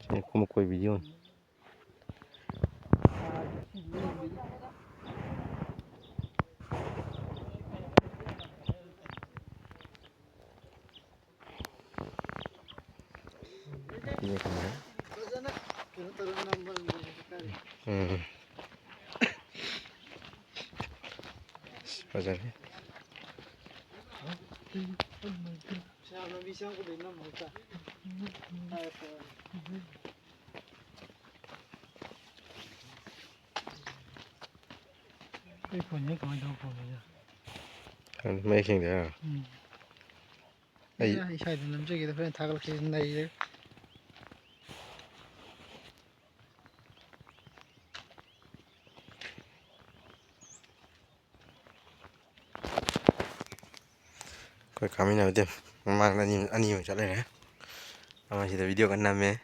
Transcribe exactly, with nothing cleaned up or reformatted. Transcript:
Seni kumukkoy biliyorsun. Biliyorsun ya. Hmm. Pazar. Making there. Hey. Koi kamina dem. Mama ani ani chale. Ama sida video kaname.